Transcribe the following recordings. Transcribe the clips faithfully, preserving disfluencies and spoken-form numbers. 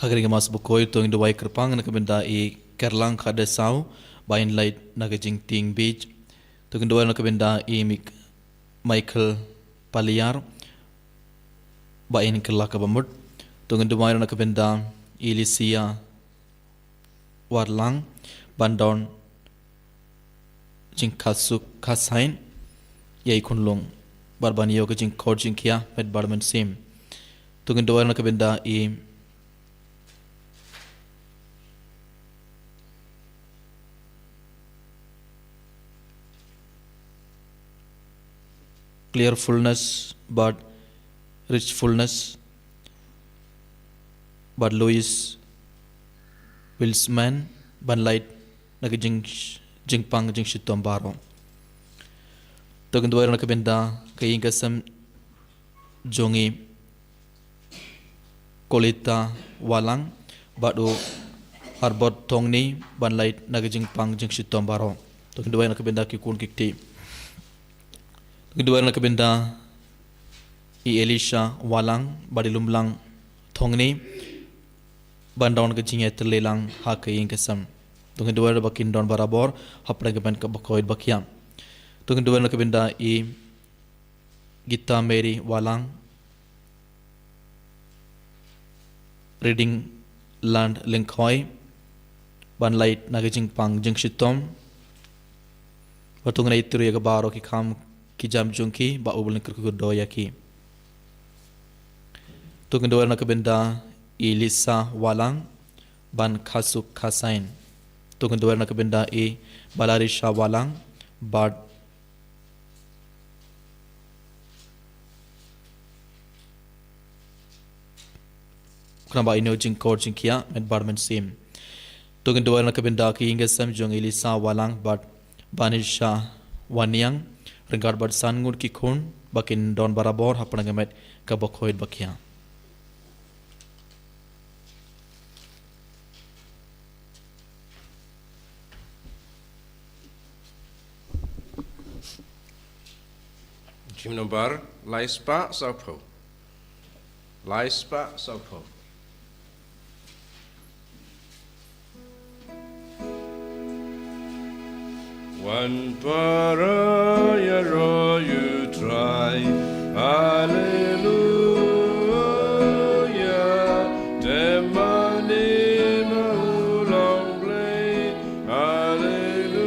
Ha kane ka Mass bakhuid to ngin duwai kyrpang na ka bynta i Kerlang Khadesaw ba in lait na ka jingtieng bieit. To ngin duwai na ka bynta i Mik-, Michael Paliar ba in kylla kaba mut. To ngin duwai na ka bynta i Lisia Warlang ban don jingkhasuk khasain ïa i khunlung bad ban ïoh ka jingkhot jingkhiah met bad mynsiem. To ngin duwai na ka bynta i Clearfulness bad Richfulness bad Louis Wilsman ban lait na ka jing, jingpang jingshitom baroh. To ngin duwai na ka bynta ka ïing ka sem jong i Kolita Walang bad u Harbot Thongni ban lait na ka jingpang jingshitom baroh. To ngin duwai na ka bynta ki khun ki kti. To ngin duwai na ka bynta i Elisha Walang bad i Lumlang Thongni ban don ka jingïatylli lang ha ka ïing ka sem. To ngin duwai ba kin don barabor hapdeng ka met kaba khuid bakhiah. To ngin duwai na ka bynta i Gita Mary Walang, Reading Land Lyngkhoi ban lait na ka jingpang jingshitom. Bad to ngin ai tyrwa ïa ka baroh ki kam ki jam jong ki ba U Blei un kyrkhu kyrdoh ïa ki. To ngin duwai na ka bynta i Lisa Walang ban khasuk khasain. To ngin duwai na ka bynta i Balarisha Walang bad khnang ba in ïoh jingkhot jingkhiah met bad mynsiem. To ngin duwai na ka bynta ka ïing ka sem jong i Lisa Walang bad Banisha Waniang ryngkat bad san ngut ki khun ba kin don barabor hapdeng ka met kaba khuid bakhiah. Jingmut nombar lai spah sawphew. Lai spah sawphew. Wan para ïaroh ïa U Trai. Haleluya. Te mane ma u long Blei. Haleluya.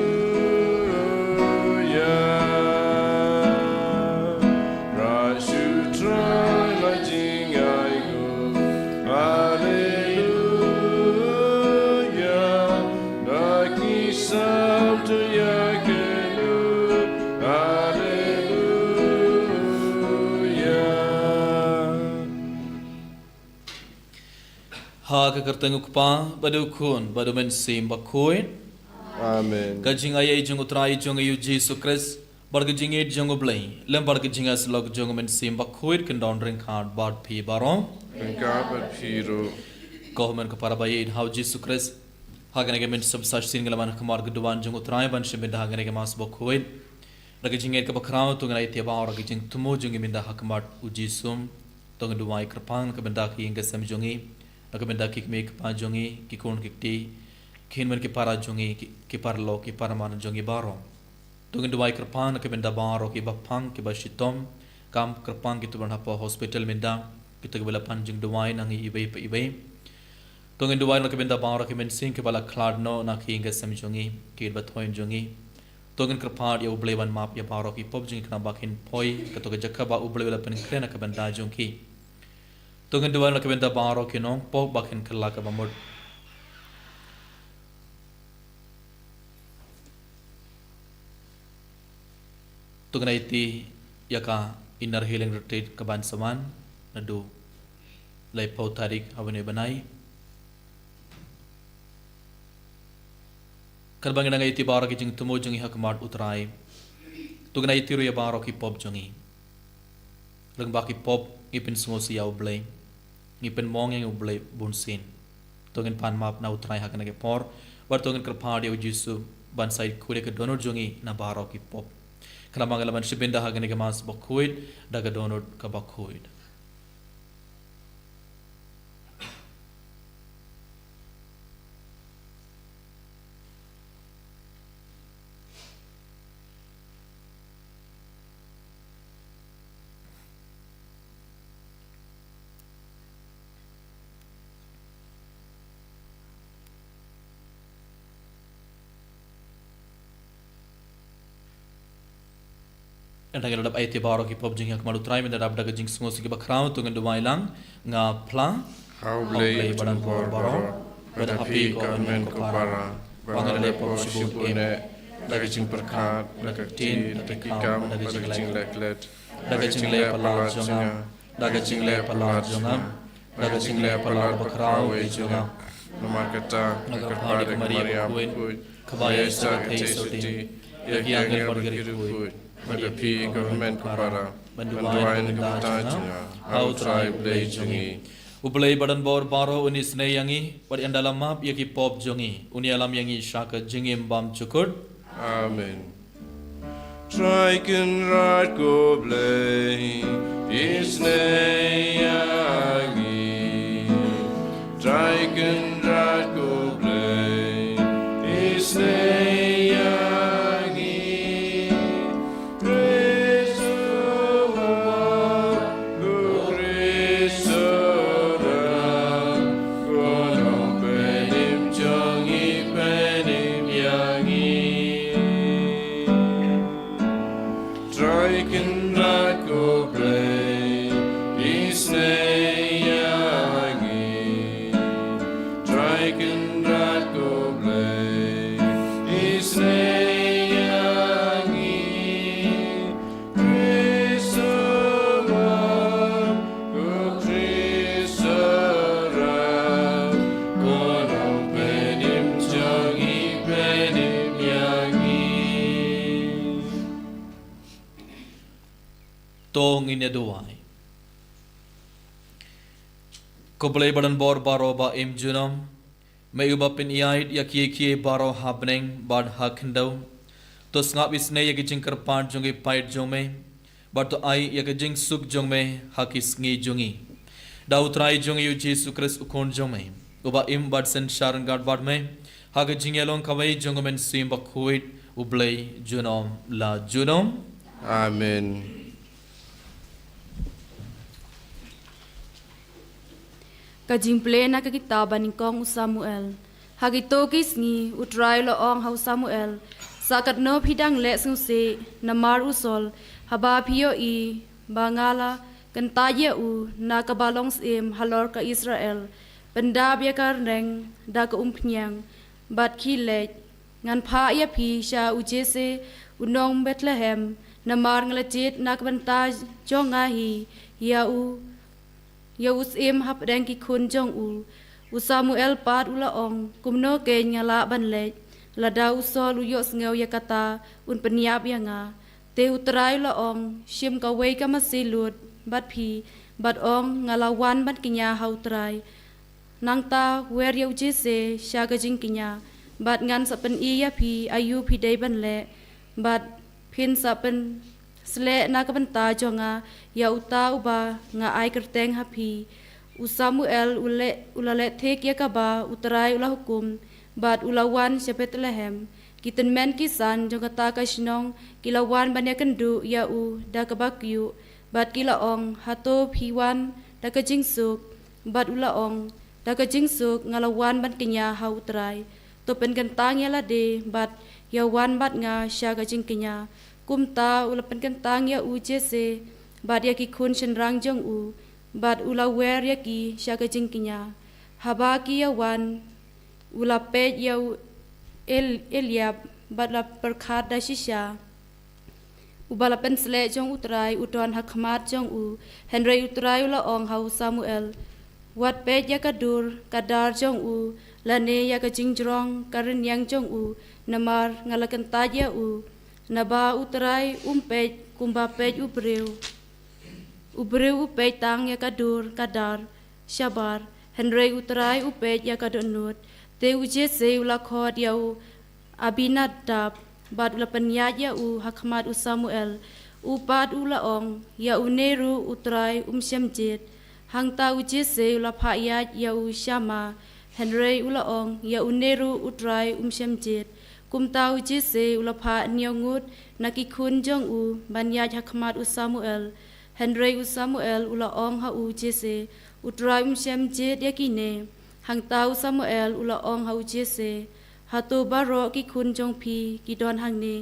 Ra shu Trai la jingai nguh. Haleluya. Da ki sam tu ïa kenu. Haleluya. Ha ka kyrteng U Kpa, bad U Khun, bad U Mynsiem Bakhuid. Amen. Ka jingaiei jong U Trai jong ngi U Jisu Khrist, bad ka jingïeit jong U Blei, lem bad ka jingïasyllok jong U Mynsiem Bakhuid, kin don ryngkat bad phi baroh. Ryngkat bad phi ruh. Ko hynmen ko para ba ïeit ha U Jisu Khrist. Ha kane ka mynstep sa shisien ngi la wan ha khmat ka duwan jong U Trai ban shim bynta ha kane ka Mass bakhuid. Da ka jingïeit kaba khraw to ngin ïa ïaid baroh ha ka jingthmu jong ngi mynta ha khmat U Jisu. To ngin duwai kyrpang na ka bynta ka ïing ka sem jong ngi, na ka bynta ki kmie ki kpa jong ngi, ki khun ki kti, ki hynmen ki para jong ngi, ki, ki paralok ki paraman jong ngi baroh. To ngin duwai kyrpang na ka bynta baroh kiba phang kiba shitom, kam kyrpang kito ba don hapoh hospital mynta, kito kiba la pan jingduwai na ngi iwei pa iwei. To ngin duwai na ka bynta baroh ki mynsiem kiba la khlad noh na ka ïing ka sem jong ngi, ki ïeit ba thoh jong ngi. To ngin kyrpad ïa U Blei ban map ïa baroh ki pop jong ngi khnang ba kin poi kato ka jaka ba U Blei u la pynkhreh na ka bynta jong ki. To ngin duwai na ka bynta baroh ki nongpop ba kin kylla kaba mut. To ngin aiti ïa ka Inner Healing Retreat kaban sa wan naduh laiphew tarik ha une u bnai. Katba ngi dang aiti baroh ki jingthmu jong ngi ha khmat U Trai, to ngin aiti ruh ïa baroh ki pop jong ngi. Lyngba ki pop ngi pynsngewsih ïa U Blei, ngi pynmong ïa U Blei bunsien. To ngin pan map na U Trai ha kane ka por, bad to ngin kyrpad ïa U Jisu ban sa ïeit khuid ïa ka dohnud jong ngi na baroh ki pop. Khnang ba ngin lah ban shim bynta ha kane ka Mass bakhuid da ka dohnud kaba khuid. Ynda ngi la dep ai te baroh ki pop jong ngi ha khmat u Trai, mynta dap da ka jingsngewsih kaba khraw, to ngin duwai lang. Nga phla ha u Blei ba donbor baroh, bad ha phi ko hynmen ko para, ba nga la leh pop shibun eh, da ka jingpyrkhat, da ka ktien, da ka kam, da ka jingleh klet, da ka jingleh palat jong nga, da ka jingleh palat jong nga, da ka jingleh palat bakhraw eh jong nga. Namar kata nga kyrpad ïa ka Maria bakhuid, kaba ïa sa ka thei sotti ïa ki angel bad ki riewkhuid, bad ïa phi ko hynmen ko para, ban duwai na ka bynta jong nga ha u Trai u Blei jong ngi. U Blei ba donbor baroh un isynei ïa ngi, bad ynda la map ïa ki pop jong ngi, un ïalam ïa ngi sha ka jingim bymjukut. Amen. Trai Kynrad ko Blei, isynei ïa ngi. Trai Kynrad ko Blei, isynei ïa ngi. Khrist u wan, ko Khrist u wan, ko Nongpynim jong ngi, pynim ïa ngi. Trai Kynrad ko Blei, isynei ïa ngi. Trai Kynrad ko Blei, isynei ïa ngi. Khrist u wan, ko Khrist u wan, ko Nongpynim jong ngi, pynim ïa ngi. To ngin ïa duwai. Ko Blei ba donbor baroh ba im junom, me uba pynïaid ïa kiei kiei baroh ha bneng bad ha khyndew, to sngap isynei ïa ki jingkyrpad jong ki paid jong me, bad to ai ïa ka jingsuk jong me ha ki sngi jong ngi. Da u Trai jong ngi u Jisu Khrist u Khun jong me, uba im bad synshar ryngkat bad me ha ka jingïalong kawei jong u Mynsiem Bakhuid, U Blei junom la junom. Amen. Ka jingpule na ka kitab ba nyngkong u Samuel. Ha kito ki sngi u Trai u la ong ha u Samuel, sa katno phi dang leh sngewsih namar u Saul, haba phi ïohi ba nga la kyntait ïa u na kaba long syiem halor ka Israel, pyndap ïa ka rneng da ka umphniang, bad khie leit. Ngan phah ïa phi sha u Jesse u nong Bethlehem, namar nga la jied na ka bynta jong nga hi ïa u, ïa u syiem hapdeng ki khun jong u. U Samuel pat u la ong, kumno keiñ nga lah ban leit? Lada u Saul u ïohsngew ïa kata, un pynïap ïa nga. Te u Trai u la ong, shim kawei ka masi lut bad phi, bad ong, nga la wan ban kñia ha u Trai. Nangta wer ïa u Jesse sha ka jingkñia, bad ngan sa pyni ïa phi aïu phi dei ban leh, bad phin sa pynsleh na ka bynta jong nga ïa uta uba nga ai kyrteng ha phi. U Samuel u leh, u la leh thik ïa kaba u Trai u la hukum, bad u la wan sha Bethlehem. Ki tymmen ki san jong kata ka shnong ki la wan ban ïakynduh ïa u da kaba kyiuh, bad ki la ong, hato phi wan da ka jingsuk? Bad u la ong, da ka jingsuk nga la wan ban kñia ha u Trai. To pynkyntang ïa lade bad ïa wan bad nga sha ka jingkñia. Kumta u la pynkyntang ïa u Jesse bad ïa ki khun shynrang jong u, bad u la wer ïa ki sha ka jingkñia. Haba ki ïa wan, u la peit ïa u El-, Eliab, bad la pyrkhat da shisha. Uba la pynsleh jong u Trai u don ha khmat jong u, hynrei u Trai u la ong ha u Samuel, wat peit ïa ka dur ka dar jong u, lane ïa ka jingjrong ka rynïeng jong u, namar nga la kyntait ïa u. Naba u Trai um peit kumba peit u briew. U briew u peit tang ïa ka dur ka dar shabar, hynrei u Trai u peit ïa ka dohnud. Te u Jesse u la khot ïa u Abinadab, bad u la pynïaid ïa u ha khmat u Samuel. U pat u la ong, ïa une ruh u Trai um shym jied. Hangta u Jesse u la phah ïaid ïa u Shama, hynrei u la ong, ïa une ruh u Trai um shym jied. Kumta u Jesse u la phah hynñiew ngut na ki khun jong u ban ïaid ha khmat u Samuel. Hynrei u Samuel u la ong ha u Jesse, u Trai um shym jied ïa kine. Hangta u Samuel u la ong ha u Jesse, hato baroh ki khun jong phi ki don hangne?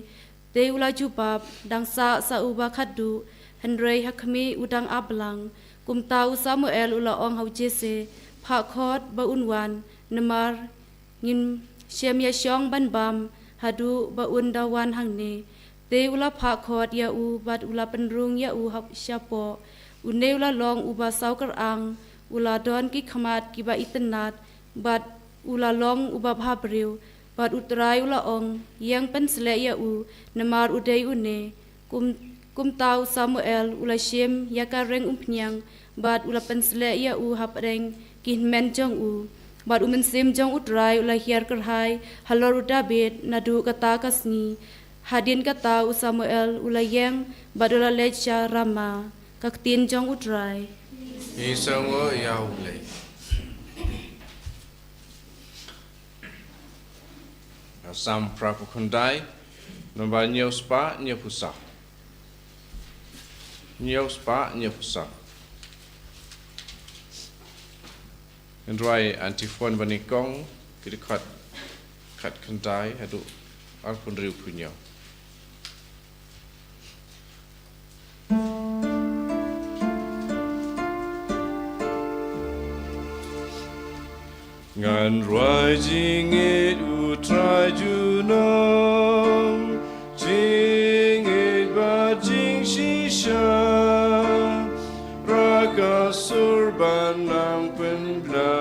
Te u la jubab, dang sah sa uba khatduh, hynrei ha khmih u dang ap lang. Kumta u Samuel u la ong ha u Jesse, phah khot ba un wan, namar ngim shym ïa shong ban bam haduh ba un da wan hangne. Te u la phah khot ïa u bad u la pynrung ïa u ha shapoh. Une u la long uba saw kyrang, u la don ki khmat kiba itynnat, bad u la long uba bhabriew. Bad U Trai u la ong, ïeng pynsleh ïa u, namar u dei une. Kum, kumta u Samuel u la shim ïa ka reng umphniang, bad u la pynsleh ïa u hapdeng ki hynmen jong u. Bad u Mynsiem jong U Trai u la hiar kyrhai halor u David naduh kata ka sngi. Hadien kata u Samuel u la ïeng bad u la leit sha Rama. Ka ktien jong U Trai. Ngi sngewnguh ïa U Blei. Ka Salm phra phew khyndai, nombar hynñiew spah hynñiew phew saw. Hynñiew spah hynñiew phew saw. Ngin rwai antiphon ba nyngkong, ki dkhot khatkhyndai haduh arphew hynriew phew hynñiew. Ngan rwai jingïeit U Trai junom, jingïeit bad jingshisha, raka sur ban nang pynbna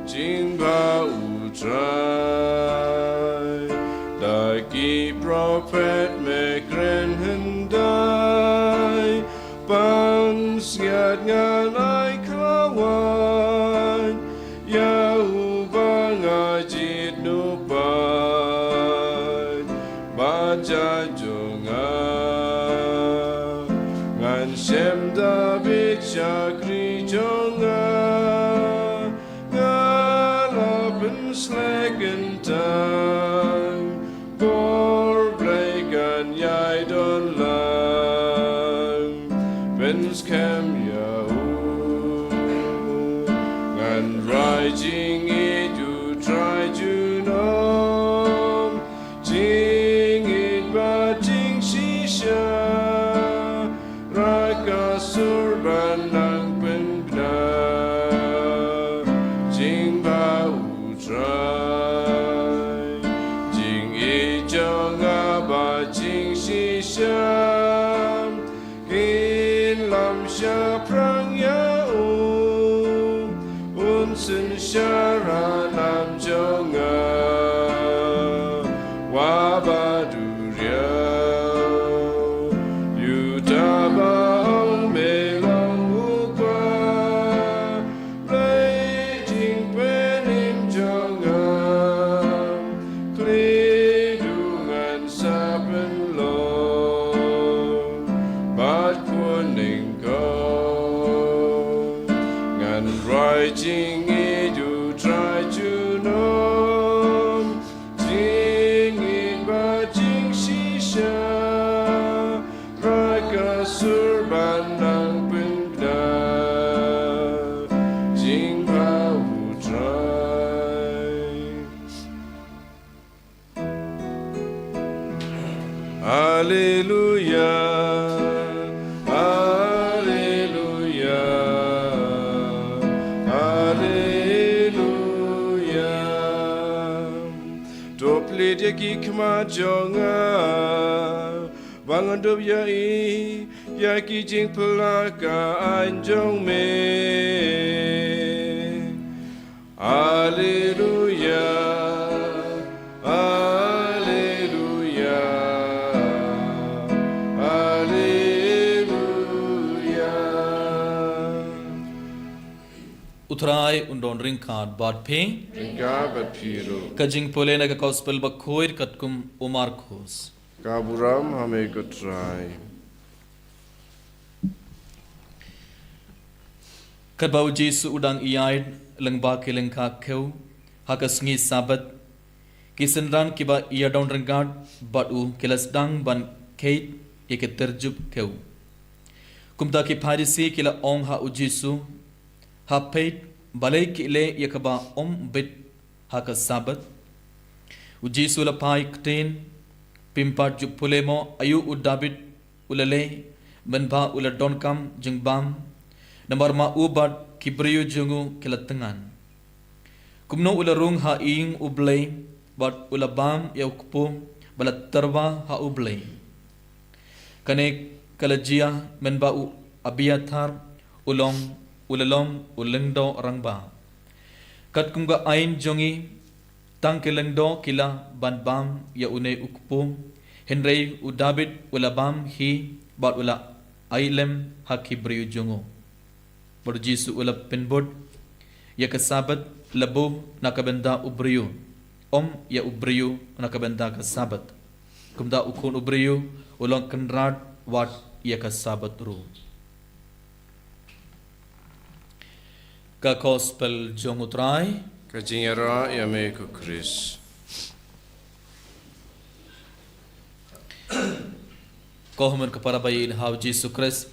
jingbha U Trai. Da ki prophet me kren hyndai, pansngiat ngan ai khlawait ïa uba nga jied nongpait bad jait jong nga. Ngan shem David shakri jong nga, nga la pynsleh kyntang, bor Blei kan ïai don lang. Pynskhem ïa u. Ngan rwai jingïeit U Trai junom, jingïeit bad jingshisha, raka sur ban nang pynbna jingbha U Trai. Jingïeit jong nga bad jingshisha kin lam shaphrang ïa u, un synshar ha nam jong nga. Wa ba duriaw, ïa uta ba ong me long u Kpa, Blei jingpynim jong nga, khlieh duh ngan sa pynlong bad khun nyngkong. Ngan rwai jingïeit U Trai junom, jingïeit bad jingshisha, raka sur ban nang pynbna jingbha U Trai. Alleluia, alleluia, alleluia. To plie ïa ki khmat jong nga, ba ngan dup ïa i ïa ki jingphylla ka aiñ jong me. Alleluia, alleluia, alleluia. U Trai un don ryngkat bad phi. Ryngkat bad phi ruh. Ka jingpule na ka Gospel bakhuid katkum u Markos. Ka burom ha me ko Trai. Katba u Jisu u dang ïaid lyngba ki lyngkha khew ha ka sngi Sabbath, ki synran kiba ïadon ryngkat bad u ki la sdang ban kheit ïa ki tyrjup khew. Kumta ki Pharisi ki la ong ha u Jisu, ha peit, balei ki leh ïa kaba ym bit ha ka Sabbath? U Jisu u la phai ktien, Phim pat ju pule mo aïu u Dabid u la leh, mynba u la donkam jingbam, namar ma u bad ki briew jong u ki la tyngan. Kumno u la rung ha ïing U Blei, bad u la bam ïa u kpu ba la tyrwa ha U Blei. Kane ka la jia mynba u Abiathar u long, u la long u lyngdoh rangbah. Katkum ka aiñ jong ngi, tang ki lyngdoh ki lah ban bam ïa une u kpu, hynrei u Dabid u la bam hi bad u la ailem ha ki briew jong u. Bad u Jisu u la pynbud ïa ka Sabbath, la buh na ka bynta u briew, ym ïa u briew na ka bynta ka Sabbath. Kumta u Khun u briew u long kynrad wat ïa ka Sabbath ruh. Ka Gospel jong U Trai. Ka jingïarap ïa me ko Khrist. Ko hynmen ko para ba ïeit ha U Jisu Khrist.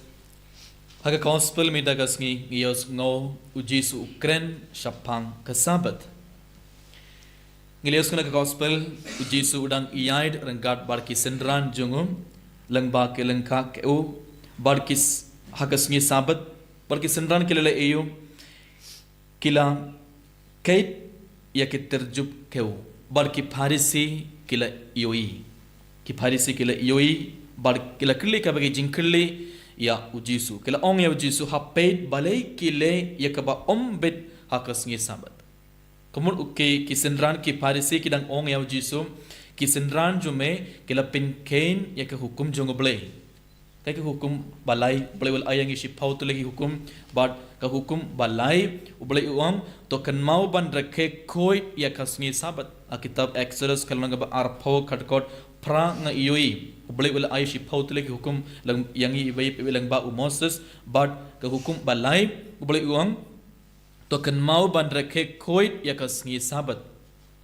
Ha ka Gospel mynta ka sngi ngi ïohsngew u Jisu u kren shaphang ka Sabbath. Ngi la ïohsngew na ka Gospel, u Jisu u dang ïaid ryngkat bad ki synran jong u, lyngba ki lyngkha kew, bad ki s-, ha ka sngi Sabbath, bad ki synran ki la leh aïu, ki la keit ïa ki tyrjup kew, bad ki Pharisi ki la ïohi. Ki Pharisi ki la ïohi, bad ki la kylli kaba ki jingkylli ïa u Jisu. Ki la ong ïa u Jisu, ha peit balei ki leh ïa kaba ym bit ha ka sngi Sabbath. Kumno u ki, ki synran ki Pharisi ki dang ong ïa u Jisu, ki synran jong me ki la pynkheiñ ïa ka hukum jong U Blei. Ka, ka hukum ba lai, U Blei u la ai ïa ngi shiphew tylli ki hukum, bad ka hukum ba lai, U Blei u ong, to kynmaw ban rakhe khuid ïa ka sngi Sabbath. Ha kitab Exodus ka lynnong kaba arphew ka dkhot phra ngi ïohi. U Blei u la ai shiphew tylli ki hukum lang, ïa ngi iwei, iwei lyngba u Moses, bad ka hukum ba lai, U Blei u ong, to kynmaw ban rakhe khuid ïa ka sngi Sabbath.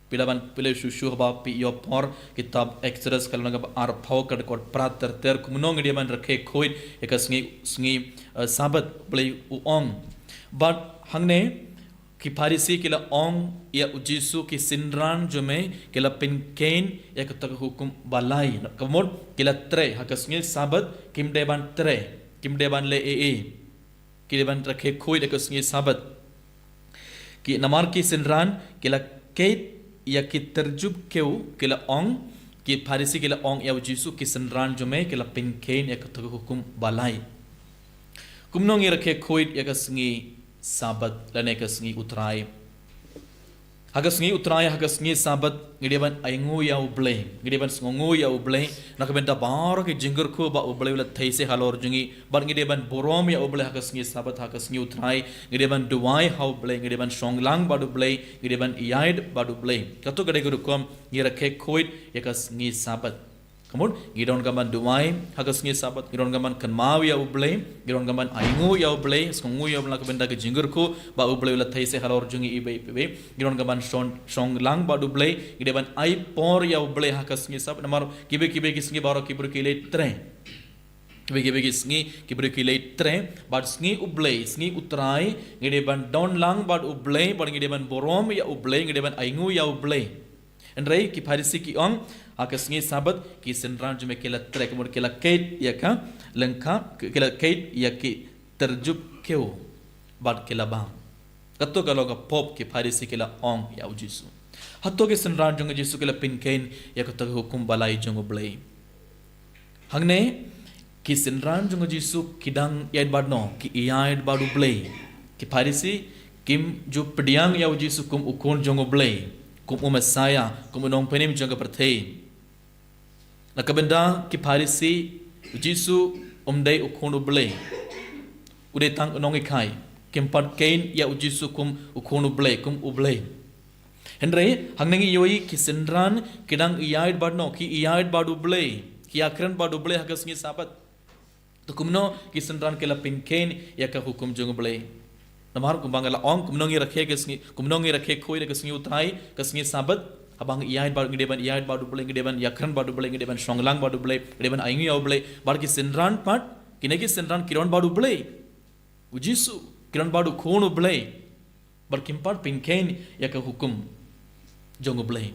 Phi lah ban pule shuh shuh haba phi ïoh por kitab Exodus ka lynnong kaba arphew ka dkhot phra ter ter, kumno ngi dei ban rakhe khuid ïa ka sngi, sngi, eh, Sabbath, U Blei u ong. Bad hangne ki Pharisi ki la ong ïa u Jisu, ki synran jong me ki la pynkheiñ ïa kata ka hukum ba lai. Ka mut ki la trei ha ka sngi Sabbath, kim dei ban trei, kim dei ban leh ei ei. Ki dei ban rakhe khuid ïa ka sngi Sabbath. Ki namar ki synran ki la keit ïa ki tyrjup kew, ki la ong, ki Pharisi ki la ong ïa u Jisu, ki synran jong me ki la pynkheiñ ïa kata ka hukum ba lai. Kumno ngi rakhe khuid ïa ka sngi Sabbath lane ka sngi U Trai? Ha ka sngi U Trai, ha ka sngi Sabbath, ngi dei ban ainguh ïa U Blei, ngi dei ban sngewnguh ïa U Blei na ka bynta baroh ki jingkyrkhu ba U Blei u la theisit halor jong ngi, bad ngi dei ban burom ïa U Blei ha ka sngi Sabbath, ha ka sngi U Trai, ngi dei ban duwai ha U Blei, ngi dei ban shong lang bad U Blei, ngi dei ban ïaid bad U Blei. Kato ka dei ka rukom ngi rakhe khuid ïa ka sngi Sabbath. Ka mut, ngi donkam ban duwai ha ka sngi Sabbath, ngi donkam ban kynmaw ïa U Blei, ngi donkam ban ainguh ïa U Blei, sngewnguh ïa U Blei na ka bynta ka jingkyrkhu ba U Blei u la theisit halor jong ngi iwei pa iwei. Ngi donkam ban shong, shong lang bad U Blei, ngi dei ban ai por ïa U Blei ha ka sngi Sabbath. Namar kiwei kiwei ki sngi baroh ki briew ki leit trei. Kiwei kiwei ki sngi ki briew ki leit trei, bad sngi U Blei, sngi U Trai, ngi dei ban don lang bad U Blei, bad ngi dei ban burom ïa U Blei, ngi dei ban ainguh ïa U Blei. Hynrei ki Pharisi ki ong, ha ka sngi Sabbath, ki synran jong me ki la trei, ka mut ki la keit ïa ka lyngkha, ki la keit ïa ki tyrjup kew, bad ki la bam. Kato ka long ka pop, ki Pharisi ki la ong ïa u Jisu. Hato ki synran jong u Jisu ki la pynkheiñ ïa kato ka hukum ba lai jong U Blei? Hangne, ki synran jong u Jisu ki dang ïaid bad no, ki ïaid bad U Blei. Ki Pharisi kim ju pdiang ïa u Jisu kum u Khun jong U Blei, kum u Messaïah, kum u Nongpynim jong ka pyrthei. Na ka bynta ki Pharisi, u Jisu um dei u Khun U Blei. U dei tang u nonghikai. Kim pat kheiñ ïa u Jisu kum u Khun U Blei, kum U Blei. Hynrei, hangne ngi ïohi ki synran ki dang ïaid bad no, ki ïaid bad U Blei, ki ïakren bad U Blei ha ka sngi Sabbath. To kumno ki synran ki la pynkheiñ ïa ka hukum jong U Blei? Namar kumba nga la ong, kumno ngi rakhe ka sngi, kumno ngi rakhe khuid ïa ka sngi U Trai, ka sngi Sabbath, haba ngi ïaid bad, ngi dei ban ïaid bad U Blei, ngi dei ban ïakren bad U Blei, ngi dei ban shong lang bad U Blei, ngi dei ban ainguh ïa U Blei, bad ki synran pat, kine ki synran ki don bad U Blei. U Jisu, ki don bad u Khun U Blei. Bad kim pat pynkheiñ ïa ka hukum jong U Blei.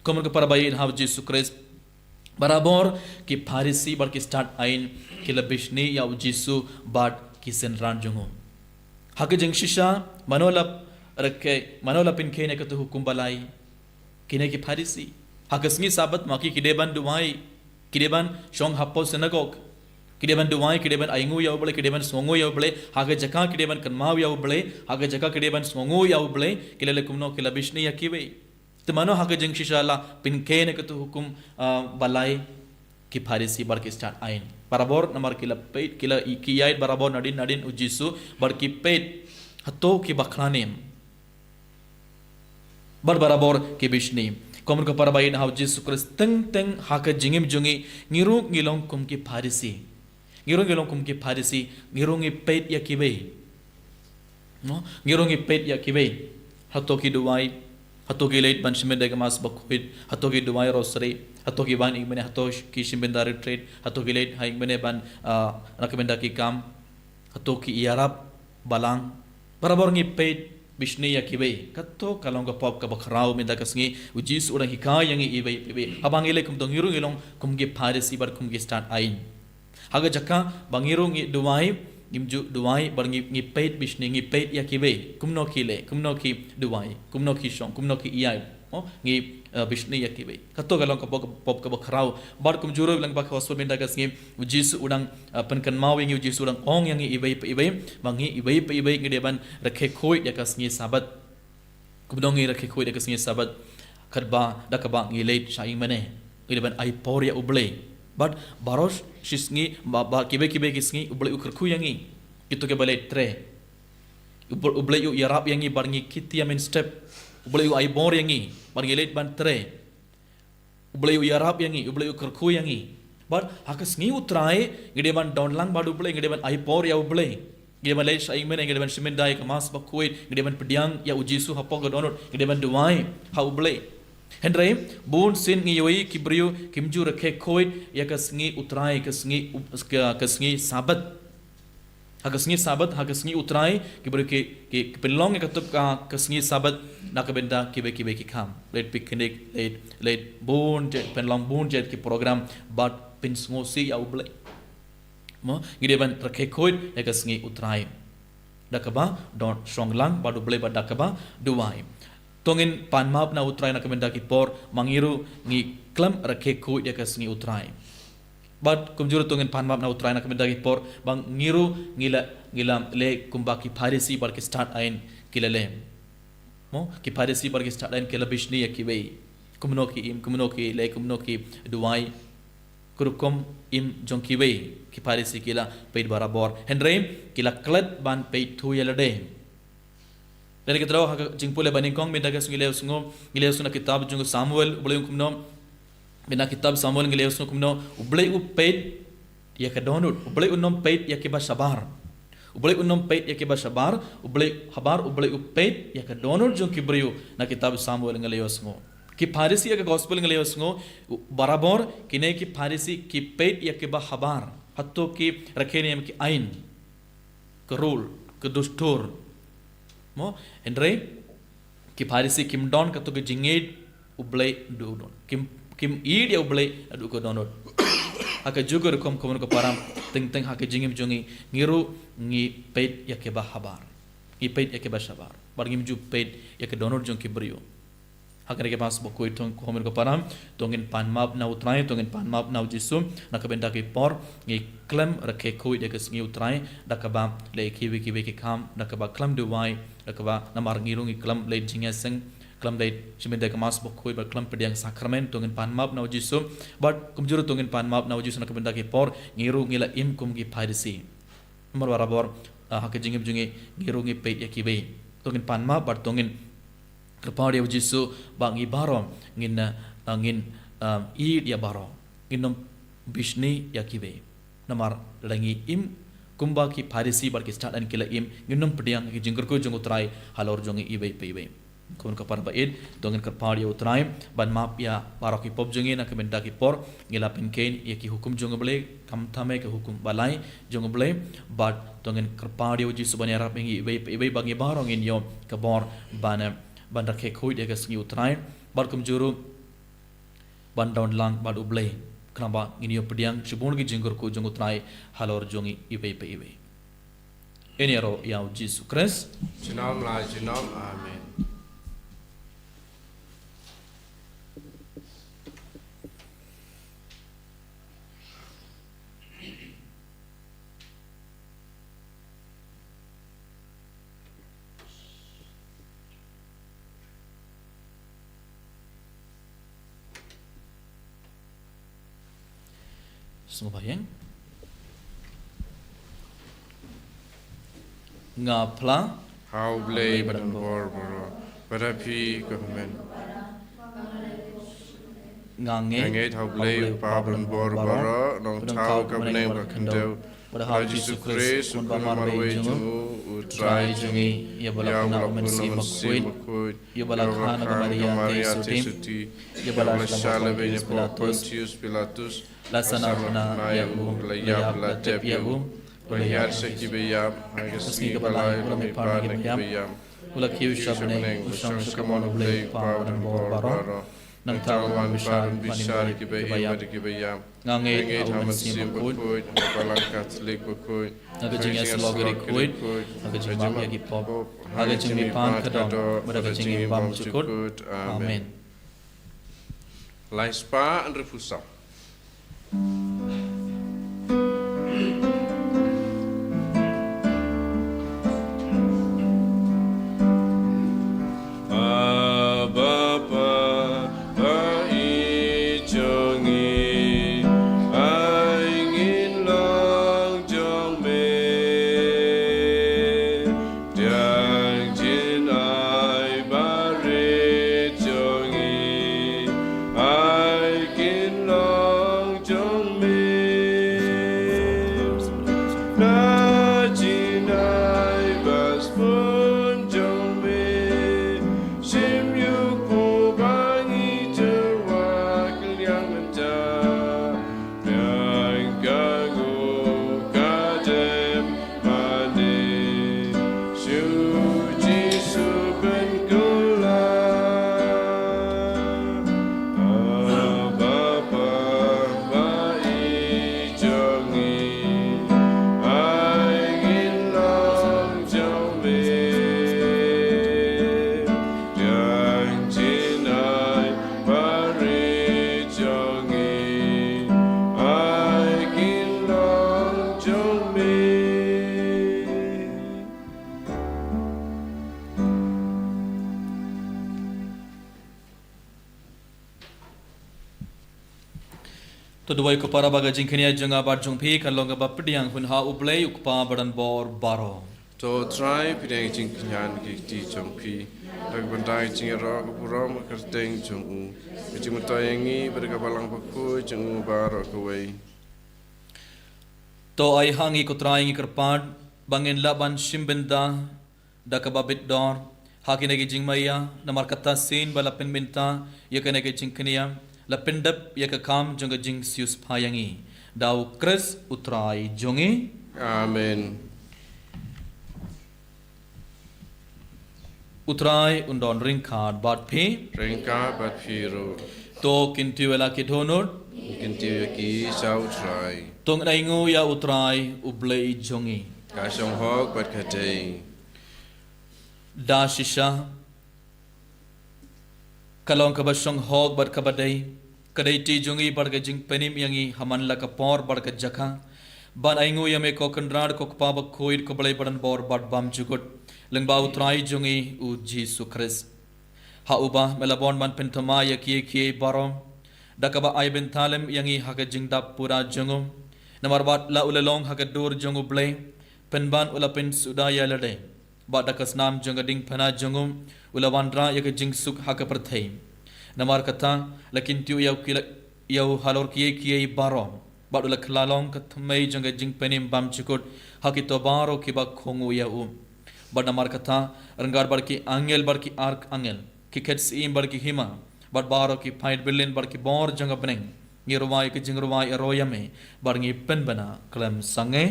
Kumno ko para ba ïeit ha U Jisu Khrist. Barabor ki Pharisi bad ki stad ain ki la bishni ïa u Jisu bad ki synran jong u. Ha ka jingshisha, mano la rakhe, mano la pynkheiñ ïa katu hukum balai? Kine ki Pharisi. Ha ka sngi Sabbath ma ki ki dei ban duwai, ki dei ban shong hapoh synagog, ki dei ban duwai, ki dei ban ainguh ïa u Blei, ki dei ban sngewnguh ïa u Blei. Ha ka jaka ki dei ban kynmaw ïa u Blei, ha ka jaka ki dei ban sngewnguh ïa u Blei, ki la leh kumno? Ki la bishni ïa kiwei. Te mano ha ka jingshisha la pynkheiñ ïa katu hukum, ah, balai? Ki Pharisi bad ki stad ain. Barabor namar ki la peit, ki la i-, ki ïaid barabor nadien nadien u Jisu bad ki peit hato ki bakla ne em. Bad barabor ki bishni. Kumno ka para ba ïeit ha u Jisu Khrist, teng teng ha ka jingim jong ngi, ngi ruh ngi long kum ki Pharisi. Ngi ruh ngi long kum ki Pharisi, ngi ruh ngi peit ïa kiwei. No? Ngi ruh ngi peit ïa kiwei. Hato ki duwai, hato ki leit ban shim bynta ïa ka Mass Bakhuid, hato ki duwai Rosary, hato ki wan ïing mane, hato ki shim bynta retreat, hato ki leit ha ïing mane ban, ah, na ka bynta ki kam, hato ki ïarap balang. Barabor ngi peit bishni ïa kiwei. Kato ka long ka pop kaba khraw mynta ka sngi, u Jisu u dang hikai ïa ngi iwei pa iwei. Haba ngi leh kumto, ngi ruh ngi long kum ki Pharisi bad kum ki stad ain. Ha ka jaka ba ngi ruh ngi duwai, ngim ju duwai, bad ngi, ngi peit bishni, ngi peit ïa kiwei. Kumno ki leh, kumno ki duwai, kumno ki shong, kumno ki ïaid. Oh, ngi, eh, bishni ïa kiwei. Kato ka long ka pop, pop kaba khraw. Bad kumjuh ruh lang ba ka Gospel mynta ka sngi, u Jisu u dang, eh, pynkynmaw ïa ngi, u Jisu u dang ong ïa ngi iwei pa iwei, ba ngi iwei pa iwei ngi dei ban rakhe khuid ïa ka sngi Sabbath. Kumno ngi rakhe khuid ïa ka sngi Sabbath? Katba, da kaba ngi leit sha ïing mane, ngi dei ban ai por ïa u Blei. Bad baroh shi sngi, ba, ba kiwei kiwei ki sngi, u Blei u kyrkhu ïa ngi. Kito kiba leit trei. U Bl-, u Blei u ïarap ïa ngi bad ngi ki tiam mynstep. U Blei u ai bor ïa ngi bad ngi leit ban trei. U Blei u ïarap ïa ngi, u Blei u kyrkhu ïa ngi. Bad ha ka sngi U Trai, ngi dei ban don lang bad u Blei, ngi dei ban ai por ïa u Blei. Ngi dei ban leit sha ïing mane, ngi dei ban shim bynta ïa ka Mass Bakhuid, ngi dei ban pdiang ïa u Jisu hapoh ka dohnud, ngi dei ban duwai ha u Blei. Hynrei bun sien ngi ïohi ki briew kim ju rakhe khuid ïa ka sngi U Trai, ka sngi u-, ka, ka sngi Sabbath. Ha ka sngi Sabbath, ha ka sngi U Trai, ki briew ki, ki, ki pynlong ïa ka tup ka, ka sngi Sabbath na ka bynta kiwei kiwei ki kam. Leit picnic, leit, leit bun jait, pynlong bun jait ki program bad pynsngewsih ïa u Blei. Mo, ngi dei ban rakhe khuid ïa ka sngi U Trai. Da kaba don shong lang bad u Blei bad da kaba duwai. To ngin pan map na U Trai na ka bynta ki por, ma ngi ruh ngi khlem rakhe khuid ïa ka sngi U Trai. Bad kumjuh ruh to ngin pan map na U Trai na ka bynta ki por, ba ngi ruh ngi la, ngi la leh kumba ki Pharisi bad ki stad ain ki la leh. Mo, ki Pharisi bad ki stad ain ki la bishni ïa kiwei. Kumno ki im, kumno ki leh, kumno ki duwai. Ka rukom im jong kiwei, ki Pharisi ki la peit barabor. Hynrei ki la klet ban peit thuh ïa lade. Lada ki thaw ha ka jingpule ba nyngkong, mynta ka sngi ngi la ïohsngew, ngi la ïohsngew na kitab jong u Samuel, U Blei u ong kumno. Mynta kitab Samuel ngi la ïohsngew kumno, U Blei u peit ïa ka dohnud, U Blei um peit ïa kiba shabar. U Blei um peit ïa kiba shabar, U Blei habar, U Blei u peit ïa ka dohnud jong ki briew, na kitab Samuel ngi la ïohsngew. Ki Pharisi ha ka Gospel ngi la ïohsngew, u-, barabor, kine ki Pharisi ki peit ïa kiba habar. Hato ki rakhe ne em ki ain, ka rule, ka dustur. Mo, hynrei ki Pharisi kim don kato ka jingïeit U Blei naduh u dohnud. Kim, kim ïeit ïa U Blei naduh ka dohnud. Ha kajuh ka rukom kumno ka para, teng teng ha ka jingim jong ngi, ngi ruh ngi peit ïa kiba habar. Ngi peit ïa kiba shabar. Bad ngim ju peit ïa ka dohnud jong ki briew. Ha kane ka Mass Bakhuid, to kumno ka para, to ngin pan map na U Trai, to ngin pan map na U Jisu, na ka bynta ki por ngi khlem rakhe khuid ïa ka sngi U Trai, da kaba leh kiwei kiwei ki kam, da kaba khlem duwai, da kaba namar ngi ruh ngi khlem leit jingïaseng, khlem leit shim bynta ïa ka Mass Bakhuid, bad khlem pdiang sakramen, to ngin pan map na U Jisu, bad kumjuh ruh to ngin pan map na U Jisu na ka bynta ki por, ngi ruh ngi la im kum ki Pharisi. Namar barabor, ah, ha ka jingim jong ngi, ngi ruh ngi peit ïa kiwei. To ngin pan map bad to ngin kyrpad ïa U Jisu ba ngi baroh ngin, ah, ngin, ah, ïeit ïa baroh. Ngin ym bishni ïa kiwei. Namar lada ngi im kumba ki Pharisi bad ki stad ain ki la im, ngin ym pdiang ïa ki jingkyrkhu jong U Trai halor jong ngi iwei pa iwei. Kumno ka para ba ïeit, to ngin kyrpad ïa U Trai ban map ïa baroh ki pop jong ngi na ka bynta ki por ngi la pynkheiñ ïa ki hukum jong U Blei, khamtam ïa ki hukum balai jong U Blei, bad to ngin kyrpad ïa U Jisu ban ïarap ïa ngi iwei pa iwei ba ngi baroh ngin ïoh ka bor ban, ban rakhe khuid ïa ka sngi U Trai, bad kumjuh ruh ban don lang bad U Blei. Khnang ba ngin ïoh pdiang shibun ki jingkyrkhu jong U Trai halor jong ngi iwei pa iwei. Ïaroh ïa U Jisu Khrist. Junom la junom. Amen. Sngewbha ïa nga. Nga phla ha U Blei ba donbor baroh, bad ha phi ko hynmen. Nga ngeit ha U Blei U Kpa ba donbor baroh, Nongthaw ka bneng bad ka khyndew, bad ha U Jisu Khrist U Khun ba marwei jong U, U Trai jong ngi, ïa ba la pynap U Mynsiem Bakhuid, ïa ba la kha na ka Maria Theisotti, ïa ba la shah lehbeiñ hapoh Pontius Pilatus, la sah na pna ïa U, la ïap, la dep ïa U, la hiar sha ki baïap, ha ka sngi kaba lai U la mihpat na ki baïap, U la kiew sha bneng, U shong sha kamon U Blei U Kpa ba donbor baroh. Nangta U wan bishar ban bishar ïa kiba im bad kiba ïap. Nga ngeit ha U Mynsiem Bakhuid, ha ka Balang Katholik bakhuid, ha ka jingïasyllok ïa ki khuid, ha ka jingmap ïa ki pop, ha ka jingmihpat khadduh bad ha ka jingim bymjukut. Amen. Lai spah hynriewphew saw. Abba Father, i jong ngi, ai ngin long jong me. Pdiang jingim barit jong ngi, ai kin long jong me. Na jingim ba sbun jong me, shim ïa u khun ba ngi jur wa kylliang mynta. Pdiang ka nguh ka dem mane, sha u Jisu pynkylla. Abba Father, i jong ngi, ai ngin long jong me. Pdiang jingim barit jong ngi, ai kin long jong me. To duwai ko para ba ka jingkñia jong nga bad jong phi kan long kaba pdiang hun ha U Blei U Kpa ba donbor baroh. To Trai, pdiang jingkñia ki kti jong phi, da ka bynta ka jingïaroh ka burom ka kyrteng jong u, ka jingmyntoi ïa ngi bad ka Balang Bakhuid jong u baroh kawei. To ai ha ngi ko Trai, ngi kyrpad, ba ngin lah ban shim bynta da kaba bit dor ha kine ki jingmaïa, namar kata shisien ba la pynbynta ïa kane ka jingkñia, la pyndep ïa ka kam jong ka jingsiewspah ïa ngi, da U Khrist U Trai jong ngi. Amen. U Trai un don ryngkat bad phi. Ryngkat bad phi ruh. To kyntiew ïa la ki dohnud. Kyntiew ïa ki sha U Trai. To ngin ainguh ïa U Trai U Blei jong ngi. Ka shong hok bad ka dei. Da shisha ka long kaba shong hok bad kaba dei, ka dei ti jong ngi bad ka jingpynim ïa ngi ha man la ka por bad ka jaka, ban ainguh ïa me ko Kynrad ko Kpa Bakhuid ko Blei ba donbor bad bymjukut, lyngba U Trai jong ngi U Jisu Khrist. Ha uba me la bun ban pynthymmai ïa kiei kiei baroh, da kaba ai bynta lem ïa ngi ha ka jingdap pura jong u. Namar ba la u la long ha ka dur jong U Blei, pynban u la pynsuda ïa lade. Bad da ka snam jong ka diengphna jong u, u la wanrah ïa ka jingsuk ha ka pyrthei. Namar kata, la kyntiew ïa u ki la, ïa u halor kiei kiei baroh. Bad u la kylla long ka thymmei jong ka jingpynim bymjukut ha kito baroh kiba kohnguh ïa u. Bad namar kata, ryngkat bad ki angel bad ki arkangel, ki khet syiem bad ki hima, bad baroh ki paid byllien bad ki bor jong ka bneng, ngi rwai ka jingrwai ïaroh ïa me, bad ngi pynbna khlem sangeh.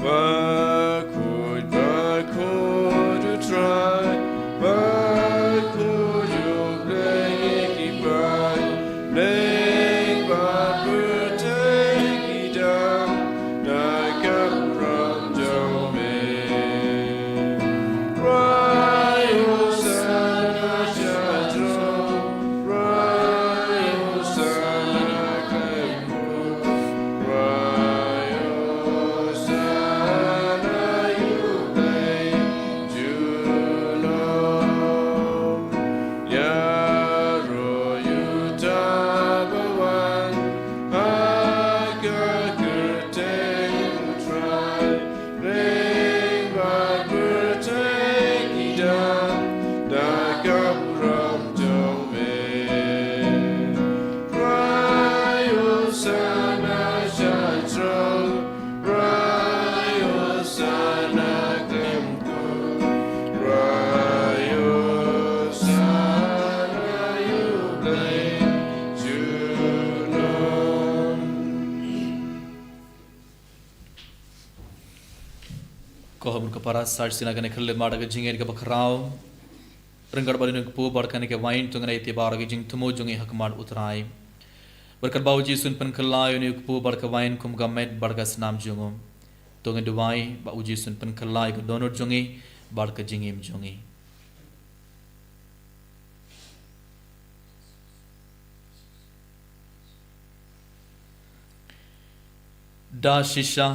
Bakhuid, bakhuid U Trai, bakhuid U Blei ki ba Ko hynmen ko para, sa shisien ha kane ka khyllipmat ka jingngeit kaba khraw, ryngkat bad une u kpu bad kane ka wain, to ngin ïa ithuh baroh ki jingthmu jong ngi ha khmat U Trai. Bad katba u Jisu un pynkylla ïa une u kpu bad ka wain kum ka met bad ka snam jong u, to ngin duwai ba u Jisu un pynkylla ïa ka dohnud jong ngi bad ka jingim jong ngi. Da shisha,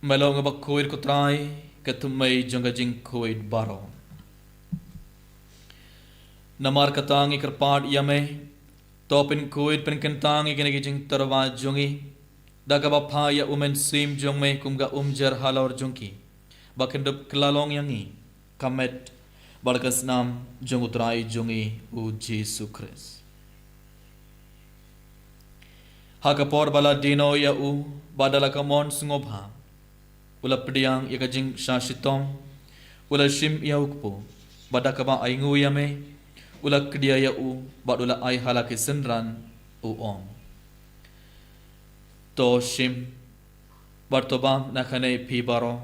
me long uba khuid ko Trai, ka thymmei jong ka jingkhuid baroh. Namar kata ngi kyrpad ïa me, to pynkhuid pynkyntang ïa kine ki jingtyrwa jong ngi, da kaba phah ïa u Mynsiem jong me kum ka umjer halor jong ki, ba kin dup kylla long ïa ngi ka met bad ka snam jong U Trai jong ngi u Jisu Khrist. Ha ka por ba la die noh ïa u, bad da la ka mon sngewbha, u la pdiang ïa ka jingshah shitom, u la shim ïa u kpu, bad da kaba ainguh ïa me, u la kdia ïa u, bad u la ai ha la ki synran, u ong: To shim, bad to bam na kane phi baroh,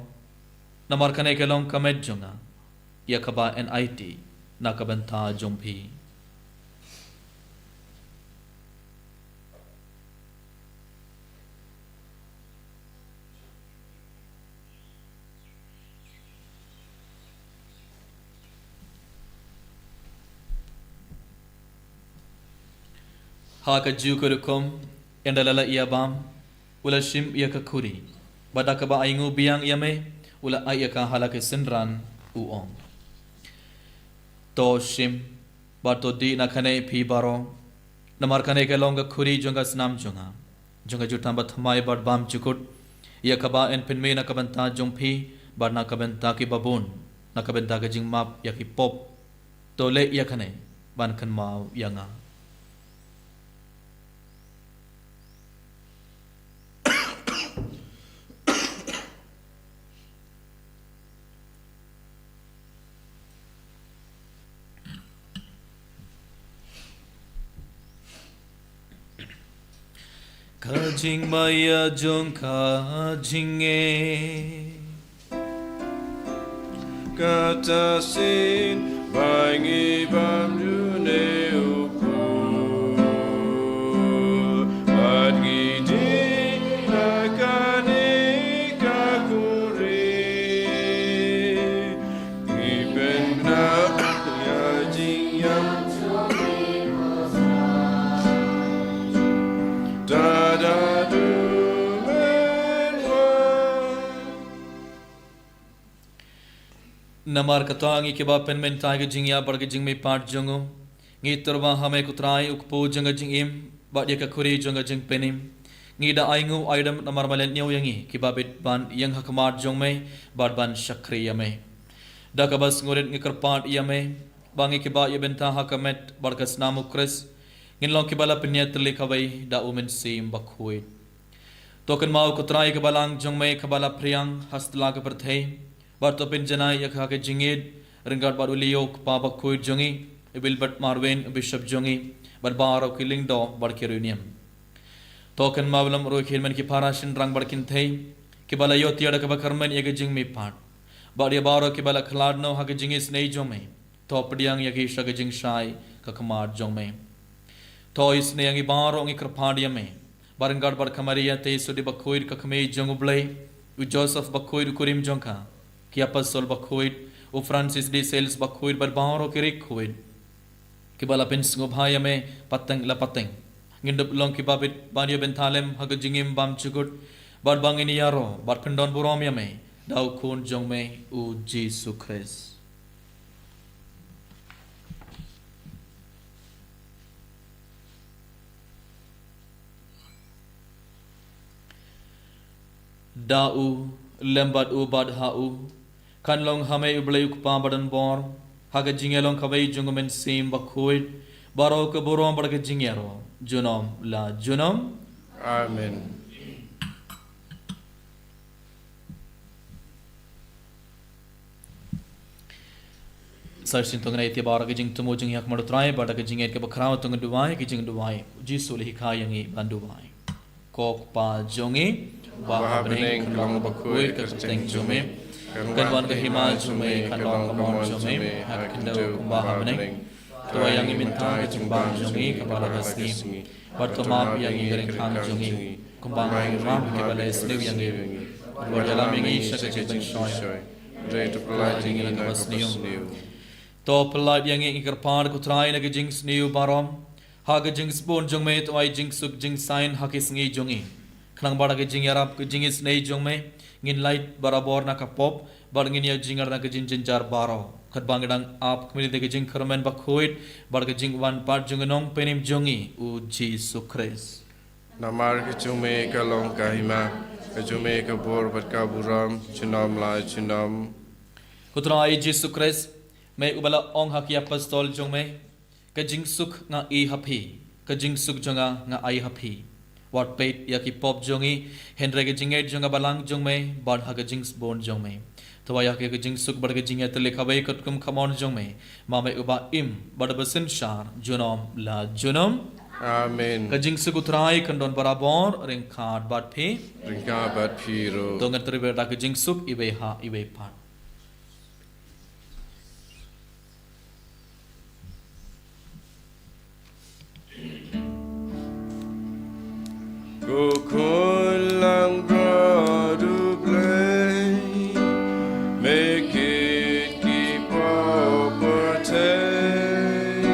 namar kane ka long ka met jong nga, ïa kaba yn aiti na ka bynta jong phi. Ha kajuh ka rukom, ynda la la ïa bam, u la shim ïa ka khuri, bad da kaba ainguh biang ïa me, u la ai ïa ka ha la ki synran, u ong: To shim, bad to dih na kane phi baroh, namar kane ka long ka khuri jong ka snam jong nga, jong ka jutang bathymmai bad bymjukut, ïa kaba yn pynmih na ka bynta jong phi bad na ka bynta ki babun, na ka bynta ka jingmap ïa ki pop. To leh ïa kane ban kynmaw ïa nga. Ka jingmaïa jong ka jingngeit. Kata shisien ba ngi bam ïa une u kpu, bad ngi dih na kane ka khuri, ngi pynbna ïa ka jingïap. Tada duh mynwan. Namar kata ngi kiba pynmynta ïa ka jingïap bad ka jingmihpat jong u, ngi tyrwa ha me ko Trai, u kpu jong ka jingim, bad ïa ka khuri jong ka jingpynim. Ngi da ainguh aidam namar me la ñiew ïa ngi kiba bit ban ïeng ha khmat jong me, bad ban shakri ïa me. Da kaba sngewrit ngi kyrpad ïa me, ba ngi kiba ïa bynta ha ka met bad ka snam u Khrist, ngin long kiba la pynïatylli kawei da u Mynsiem Bakhuid. To kynmaw ko Trai ka balang jong me kaba la phriang ha satlak ka pyrthei, bad to pynjanai ïa ka ha ka jingïeit, ryngkat bad u Leo u kpa bakhuid jong ngi, u Wilbert Marwin u bishop jong ngi, bad baroh ki lyngdoh bad ki riewniam. To kynmaw lem ruh ïa ki hynmen ki para shynrang bad kynthei, kiba la ïoh tiar da kaba kyrmen ïa ka jingmihpat, bad ïa baroh kiba la khlad noh ha ka jingisynei jong me. To pdiang ïa ki sha ka jingshai ka khmat jong me. To isynei ïa ngi baroh, ngi kyrpad ïa me, bad ryngkat bad ka Maria Theisotti Bakhuid ka Kmie jong u Blei, u Joseph Bakhuid u kurim jong ka, ki apostol bakhuid, u Francis de Sales Bakhuid bad baroh ki riewkhuid, kiba la pynsngewbha ïa me pateng la pateng. Ngin dup long kiba bit ban ïa bynta lem ha ka jingim bymjukut, bad ba ngin ïaroh bad pyndonburom ïa me da u Khun jong me u Jisu Khrist. Da u, lem bad u, bad ha u, kan long ha me u Blei u Kpa badonbor, ha ka jingïalong kawei jong u Mynsiem Bakhuid, baroh ka burom bad ka jingïaroh junom la junom. Amen. Sa shisien to ngin ïa ithuh baroh ki jingthmu jong ngi ha khmat u Trai, bad da ka jingngeit kaba khraw to ngin duwai ki jingduwai Jisu u la hikai ïa ngi ban duwai. Ko Kpa jong ngi uba ha bneng, ka long bakhuid ka kyrteng jong me. Kan wan ka hima jong me, kan long ka mon jong me ha ka khyndew kumba ha bneng. To ai ïa ngi mynta ka jingbam jong ngi kaba la ka sngi, bad to map ïa ngi ka ryngkang jong ngi, kumba ngi map ïa kiba la sniew ïa ngi. Bad wat ïalam ïa ngi sha ka jingpynshoi, hynrei to pyllait ïa ngi na kaba sniew. To pyllait ïa ngi, ngi kyrpad ko Trai, na ka jingsniew baroh. Ha ka jingsbun jong me to ai jingsuk jingsaiñ ha ki sngi jong ngi, khnang ba da ka jingïarap ka jingisynei jong me ngin lait barabor na ka pop, bad ngin ïoh jingïarap na ka jingjynjar baroh, katba ngi dang ap khmih da ka jingkyrmen bakhuid bad ka jingwan pat jong u Nongpynim jong ngi, u Jisu Khrist. Namar ka jong me ka long ka hima, ka jong me ka bor bad ka burom junom la junom. Ko Trai Jisu Khrist, me uba la ong ha ki apostol jong me, ka jingsuk nga ai ha phi, ka jingsuk jong nga nga ai ha phi. Wat peit ïa ki pop jong ngi, hynrei ka jingngeit jong ka balang jong me, bad ha ka jingsbun jong me. To ai ïa ka jingsuk bad ka jingïatylli kawei katkum ka mon jong me, ma me uba im bad uba synshar junom la junom. Amen. Ka jingsuk u Trai kan don barabor ryngkat bad phi. Ryngkat bad phi ruh. To ngin trei bad da ka jingsuk iwei ha iwei pat. Ko khun langbrot U Blei, me kit ki pop pyrthei,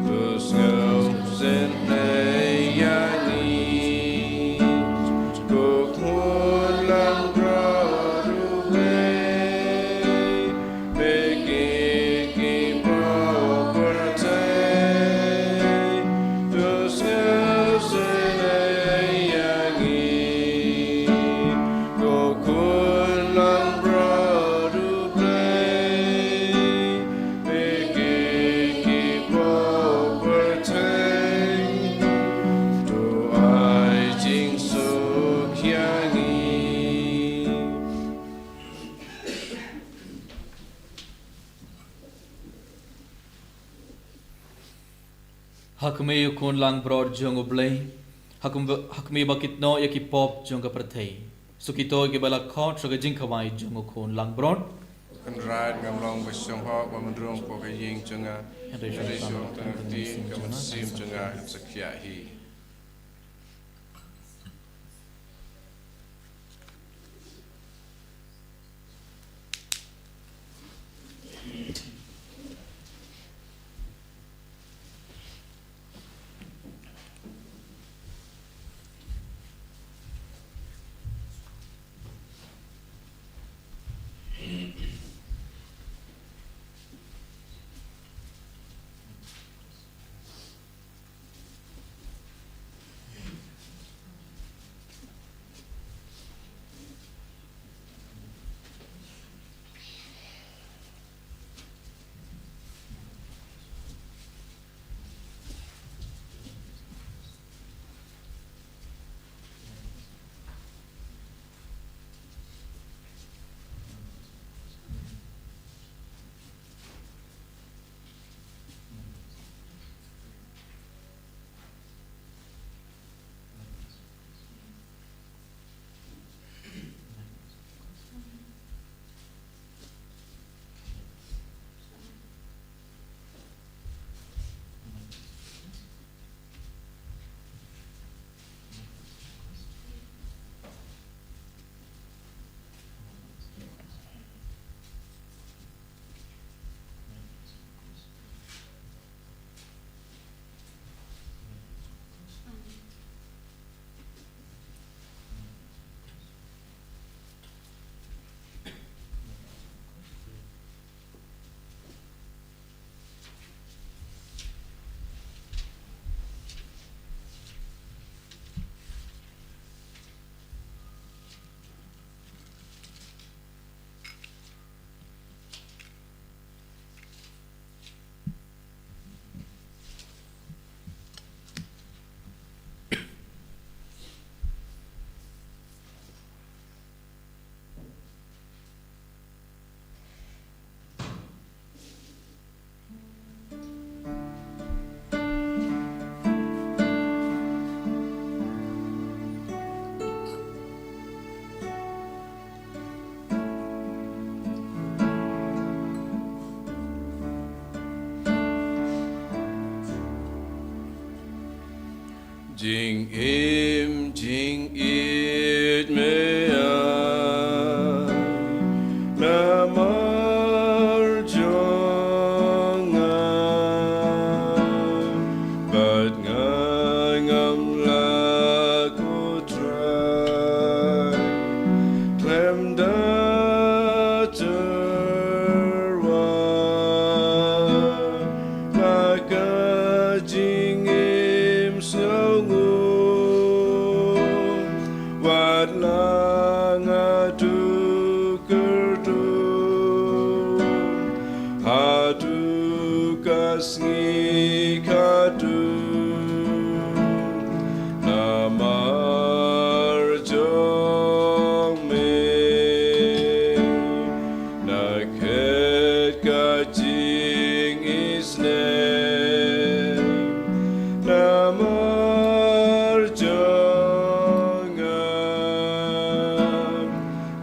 to sngewsynei ïa ngi. Ko khun langbrot U Blei, me kit ki pop pyrthei, to sngewsynei ïa ngi. Ko khun langbrot U Blei, me kit ki pop pyrthei, to ai jingsuk ïa ngi. Ha khmih, ko khun langbrot jong U Blei, ha khmih, ha khmih ba kit noh ïa ki pop jong ka pyrthei. Suk ïa kito kiba la khot sha ka jingkhawai jong u khun langbrot. Kynrad, ngam long ba shong hok ba men rung hapoh ka ïing jong nga, hynrei shu ong tang ka ktien, ka mynsiem jong nga kan sa khiah hi. Jingim jingit me ai namar jong nga, bad nga ngam lah, ko Trai, khlem da tyrwa na ka jingim sngewnguh, wat la nga duk kyrduh haduh ka sngi khatduh namar jong me. Na khet ka jingisneng namar jong nga,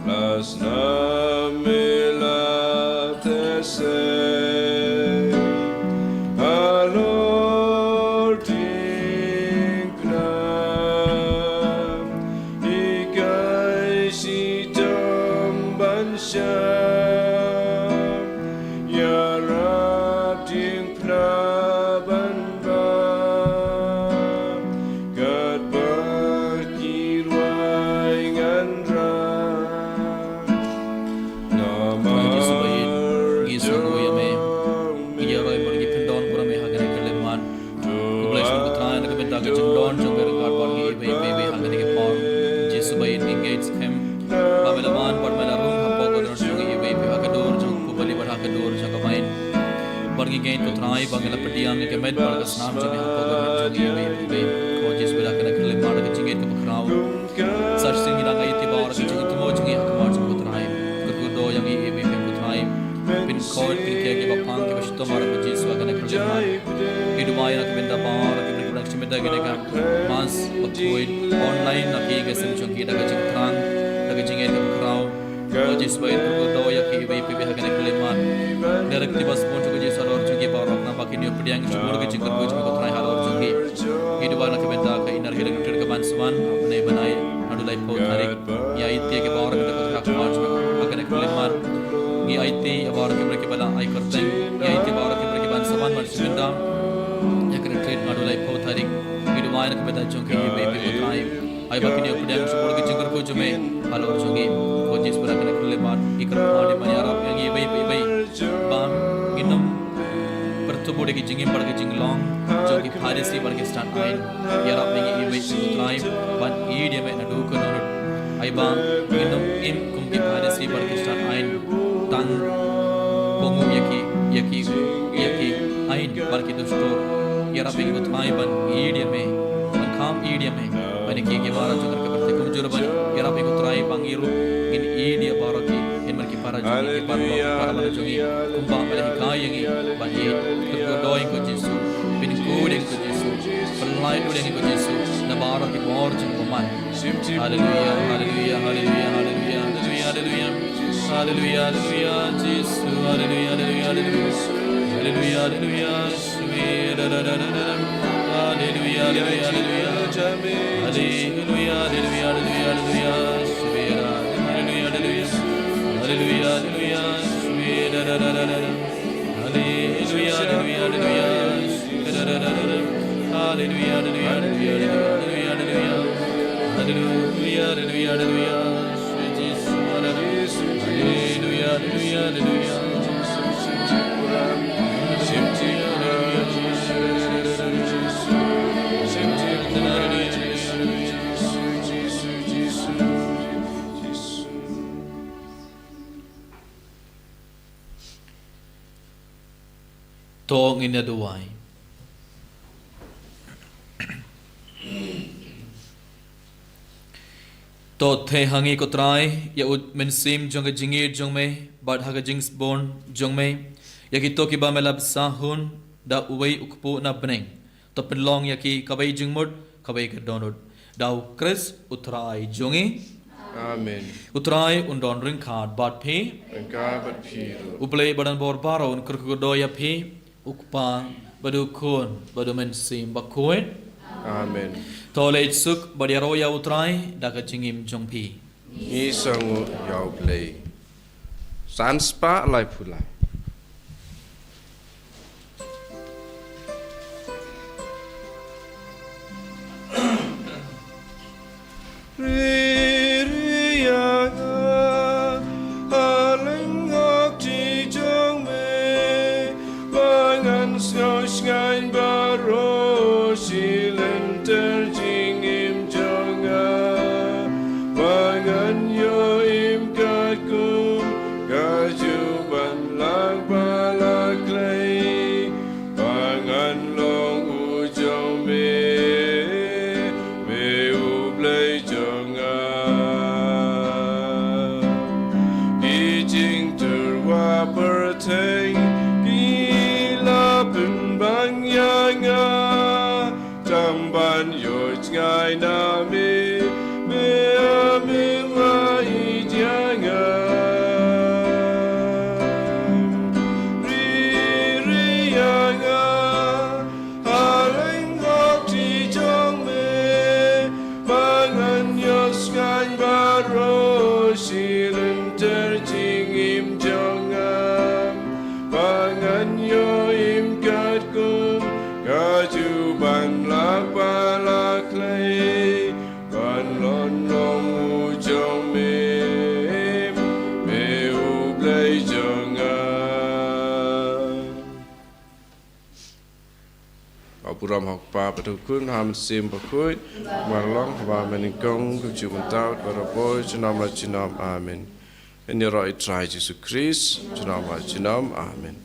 la snam me la thesei halor diengphna. Hikai shitom ban shah ïarap diengphna ban bam katba ki rwai ngan rah. Namar jong me, ngi sngewnguh ïa me. Ngi ïaroh bad ngi pyndon, ko Trai, me ha kane ka khyllipmat. Khublei shibun, ko Trai, na ka bynta ka jingdon jong me ryngkat bad ngi iwei pa iwei ha kane ka por. Jisu ba ïeit, ngi ngeit skhem ba me la wan bad me la rung hapoh ka dohnud jong ngi iwei pa iwei, ha ka dur jong u bali bad ha ka dur jong ka baiñ. Bad ngi ngeit, ko Trai, ba ngi la pdiang ïa ka met bad ka snam jong me hapoh ka dohnud jong ngi iwei pa iwei. Ko Jisu, ha kane ka khyllipmat ka jingngeit kaba khraw, sa shisien ngi dang aiti baroh ka jingthmu jong ngi ha khmat jong me, ko Trai. Kyrkhu kyrdoh ïa ngi iwei pa iwei, ko Trai. Pynkhot pynkhia kiba pang kiba shitom baroh, ko Jisu, ha kane ka khyllipmat. Ngi duwai na ka bynta baroh ki briew kiba dang shim bynta kane ka Mass bakhuid online na ki ïing ki sem jong ki, da ka jingthrang, da ka jingngeit kaba khraw. Ko Jisu ba ïeit, kyrkhu kyrdoh ïa ki iwei pa iwei ha kane ka khyllipmat. Direct kiba sbun jong, ko Jisu, halor jong ki baroh, naba kin ïoh pdiang shibun ka jingkyrkhu jong me, ko Trai, halor jong ki. Ngi duwai na ka bynta ka Inner Healing Retreat kaban sa wan ha u bnai, bnai naduh laiphew tarik. Ngi aiti ïa ki baroh, ko Trai, ha khmat jong me ha kane ka khyllipmat. Ngi aiti ïa baroh ki briew kiba la ai kyrteng. Ngi aiti ïa baroh ki briew kiban sa wan ban shim bynta ïa ka retreat naduh laiphew tarik. Ngi duwai na ka bynta jong ki iwei pa iwei, ko Trai. Ai ba kin ïoh pdiang shibun ka jingkyrkhu jong me halor jong ki. Ko Jisu, ha kane ka khyllipmat ngi kyrpad, ngi ïarap ïa ngi iwei pa iwei ba ngin ym pyrtubuh da ki jingim bad ki jinglong jong ki Pharisi bad ki stad aiñ. Ïarap ïa ngi iwei, ko Trai, ban ïeit ïa me naduh ka dohnud. Ai ba ngin ym im kum ki Pharisi bad ki stad aiñ, tang kohnguh ïa ki, ïa ki, ïa ki aiñ bad ki dustur. Ïarap ïa ngi, ko Trai, ban ïeit ïa me, ban kham ïeit ïa me, ban ïeit ïa ki baroh jong ka pyrthei kumjuh ruh ban ïarap ïa ngi, ko Trai, ba ngi ruh ngin ïeit ïa baroh ki, ngin mut ki para jong ngi, ki paralok, ki para bangeit jong ngi, kumba me la hikai ïa ngi ban ïeit. Kyrkhu kyrdoh ïa ngi, ko Jisu. Pynkhuid ïa ngi, ko Jisu. Pynlait lut ïa ngi, ko Jisu, na baroh ki bor jong ka bymman. Haleluia, haleluia, haleluia, haleluia, haleluia, haleluia. Haleluia, haleluia, Jisu. Haleluia, haleluia, haleluia. Haleluia, haleluia, Jisu. Haleluia, haleluia, haleluia. Haleluia, haleluia, haleluia, haleluia. Haleluia, haleluia, haleluia. Haleluia, haleluia, haleluia. Haleluia, haleluia, haleluia, haleluia. Haleluia, haleluia, haleluia. Haleluia, haleluia, haleluia. To ngin ïa duwai. To theh ha ngi, ko Trai, ïa u mynsiem jong ka jingïeit jong me, bad ha ka jingsbun jong me ïa kito kiba me la bsa hun da uwei u kpu na bneng. To pynlong ïa ki kawei jingmut, kawei ka dohnud. Da u Khrist u Trai jong ngi. Amen. U Trai un don ryngkat bad phi. Ryngkat bad phi ruh. U Blei badonbor baroh un kyrkhu kyrdoh ïa phi, u Kpa, bad u Khun, bad u Mynsiem Bakhuid. Amen. To leit suk bad ïaroh ïa U Trai da ka jingim jong phi. Ngi sngewnguh ïa U Blei. San spah laiphew lai. Ri ri ïa nga, ha lyngkhuh ti jong me, ba ngan sngew shngaiñ baroh shi lynter jingim jong nga, ba ngan ïoh im katkum ka juh ban lak ba la khlei, ba ngan long u jong me, me U Blei jong nga. Ki jingtyrwa pyrthei ki la pynban ïa nga, tang ban ïoh jngai na me, me, me wa ïeit ïa nga. Ri ri ïa nga, ha lyngkhuh ti jong me, ba ngan ïoh shngaiñ baroh shi lynter jingim jong nga, ba ngan ïoh im katkum ka juh ban lak ba la khlei, ban long u jong me, me U Blei jong nga. Ka burom ha U Kpa bad U Khun, ha U Mynsiem Bakhuid, kumba la long haba mynnyngkong, kumjuh mynta, bad barabor, junom la junom. Amen. Ngin ïaroh ïa U Trai Jisu Khrist, junom la junom. Amen.